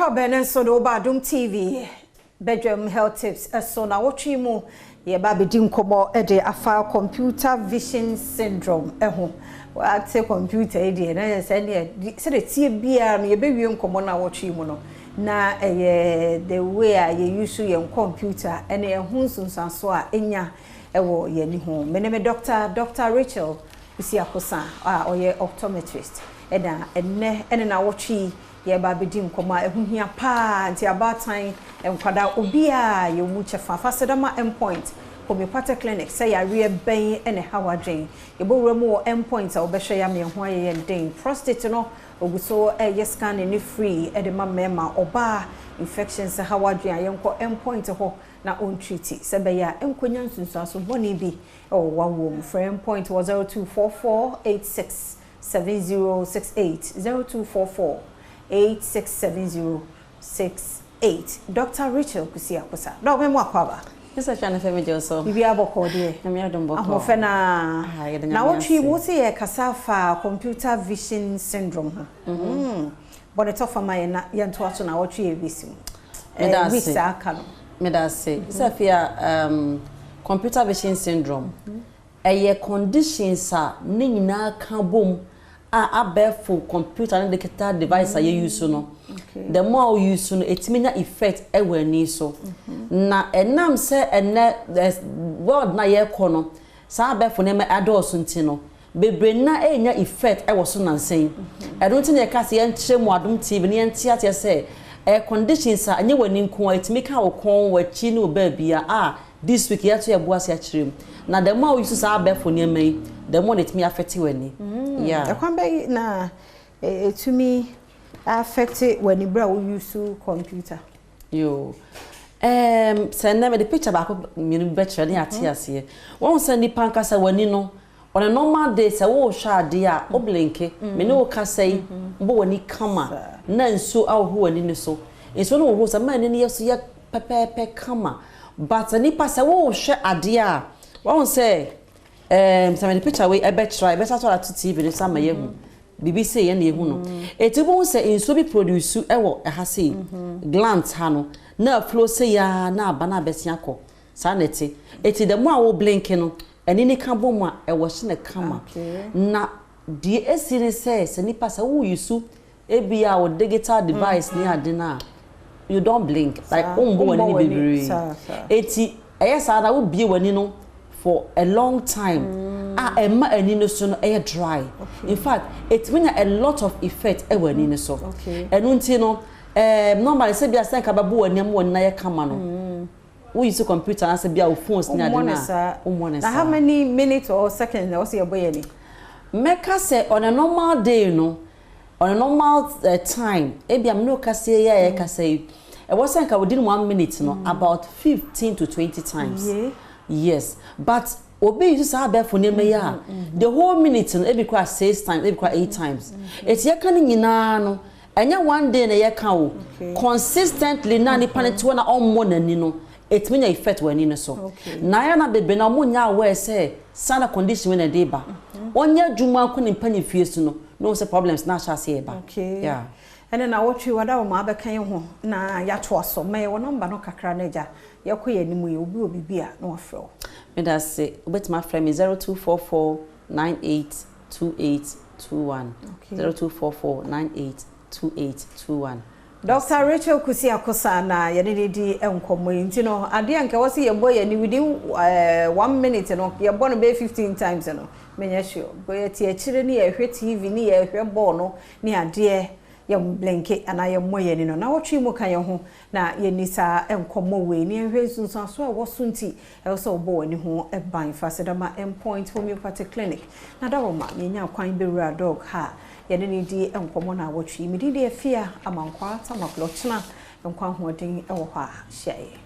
Akwaaba no nso de wo ba Adom TV Bedroom Health Tips ɛso na wɔtwe mu yɛba abɛdi nkɔmmɔ de afa computer vision syndrome ɛho. Wate computer yi deɛ na yɛ sɛ neɛ sɛdeɛ tie biara no yɛbɛwie nkɔmmɔ no a wɔtwe mu no na ɛyɛ the way a yɛ use yɛn computer ɛne ɛho nsunsuanso a ɛnya ɛwɔ yɛn ani ho. Me ne me doctor, Dr. Rachel Kusi Akosa a ɔyɛ optometrist, ɛna ɛnɛ ɛne na wɔtwe yɛba abɛdi nkɔmmɔ a ɛho hia paa. Nti abaatan, nkwadaa, obiara yɛ mu kyɛfa fa Sedama Endpoint Homeopathic Clinic sɛ yareɛ bɛn ɛna ɛha w'adwen. Yɛbɛwura mu wɔ Endpoint a wɔbɛhwɛ yɛ ama yɛn ho ayɛ yɛn den. Prostate no ogu so ɛyɛ scanning ne free ɛde ma mmarima. Ɔbaa, infections ha w'adwen a, yɛnkɔ Endpoint hɔ na ɔntreat sɛ bɛyɛ a nkɔnya nsunsuanso bɔne bi ɛwɔ wawoɔ mu. Frɛ Endpoint wɔ 0244 86 7068, 0244 867068. Dr. Rachel Kusi Akosa dɔw mɛmu akɔ aba. Mr. Chana Femi Joso. Biribi abɔkɔ deɛ? Nyame adom, bɔkɔ. Ahoɔfɛ na Ah, yɛda na Nyame wɔtwe ase. mu sɛ yɛ kasa fa computer vision syndrome ho. Bɔne tɔfa ma yɛ na yɛntoa so na wɔtwe yɛ bɛsi mu. Meda ase. Weeks a aka no. Meda ase. Sɛ afei computer vision syndrome ɛyɛ conditions a ne nyinaa ka bom a abɛɛfo computer ne digital device a yɛ use no. The more you use no, ɛtumi nya effect ɛwɔ ani so. Na ɛnam sɛ ɛnɛ world na yɛrekɔ no, saa abɛɛfo nneɛma adɔɔso nti no, bebree na ɛnya effect ɛwɔ so nansɛn. Ɛno nti na yɛka sɛ yɛnkyerɛ mu Adom TV na yɛnte aseɛ sɛ ɛyɛ conditions a ɛnyɛ w'ani nko a, ɛtumi ka wo kɔn, w'akyi ne wo baabi a this week yɛato yɛ bo ase akyerɛ mu. Na the more you use saa abɛɛfo nneɛma yi, the more na ɛtumi affect w'ani. Yeah. Ɛkwan bɛyi na ɛtumi affect w'ani berɛ a wo use computer? Yo. Sɛ nnɛ mede picture baako mmienu bɛkyerɛ ne ate aseɛ. Wɔn sɛ nipa nkasa w'ani no, on a normal day, sɛ worehwɛ adeɛ a, wo blink. Me ne wo kasa yi, bɔ w'ani kama na nsuo ahohoro w'ani no so. Nsuo no hohoro sɛ mmaa ani no yɛ so yɛ pɛpɛɛpɛ kama. But nipa sɛ worehwɛ adeɛ a, wɔn sɛ sɛ mede picture wei ɛbɛkyerɛ a, ɛbɛsa so ato TV no so ama yɛhu. Biribi sɛ yɛn na yɛhu no. Eti wohu sɛ nsuo bi produce ɛwɔ ɛha sei, gland ha no, na flow sɛ yaa na aba na abɛsi akɔ. Saa na ɛte. Eti the more a wo blink no, ɛni ne ka bɔ mu a, ɛwɔ hyɛ ne kama. Na deɛ esi ne sɛ nipa sɛ wo use ebi a wo digital device ne ade na you don't blink, like wo mbɔ w'ani bebree. Eti ɛyɛ saa na wo bie w'ani no for a long time a, ɛma ani no so no ɛyɛ dry. In fact, etumi nya a lot of effect ɛwɔ ani no so. Ɛno nti no, normally sɛ bi a sɛ nka bɛbɔ w'ani ama w'ani na yɛ kama no, wo use computer na sɛ bi a wo phones ne ade na wommɔ ne saa. Na how many minutes or seconds na wɔsɛ yɛbɔ yɛn ani? Mɛka sɛ on a normal day no, on a normal time, ebi a me ne wo kasa yi a yɛkasa yi, ɛwɔ sɛ nka within one minute no, about 15 to 20 times. Yes, but obi yi saa abɛɛfo nneɛma yi a, the whole minute no, ebi kora six times, ebi kora eight times. Eti yɛka ne nyinaa no, ɛnyɛ one day na yɛka o. Consistently na nipa ne te hɔ na ɔmmɔ n'ani no, etumi nya effect wɔ ani no so. Na ayɛ na bebree na ɔmo nya aware sɛ saa na condition wei na ɛde ba. Ɔnyɛ adwuma akɔ ne mpanyin fie so no na wɔn sɛ problems na ahyɛ ase yɛ ba. Yeah. Ɛne na wɔtwe wada wɔ ma abɛka yɛn ho na yɛato aso ma yɛwɔ number no kakra no agya yɛkɔ yɛn anim yi, obi wɔ biribi a na wafrɛ wo. Meda ase. Wobɛtumi afrɛ me 0244 982821. 0244 982821. Dr. Rachel Kusi Akosa na yɛne ne di nkɔmmɔ yi. Nti no adeɛ nka wɔ sɛ yɛbɔ yɛn ani within one minute no, yɛbɔ no bɛyɛ 15 times no, menyɛ sure because yɛte akyire ne yɛhwɛ TV ne yɛhwɛ bɔɔl no ne adeɛ, yɛ blink anaa yɛmmɔ yɛn ani no. Na wɔtwe mu ka yɛn ho na yɛni saa nkɔmmɔ wei ne yɛhwɛ nsunsuanso a ɛwɔ so. Nti ɛwɔ sɛ wɔbɔ w'ani ho ban. Fa Sedama Endpoint Homeopathic Clinic na daroma yɛnya kwan bɛwura dog ha yɛne ne di nkɔmmɔ na awɔtwe. Mede de afia Amankwaa Tamaklo kyena nkwa ahoɔden ɛwɔ hɔ a hyiaeɛ.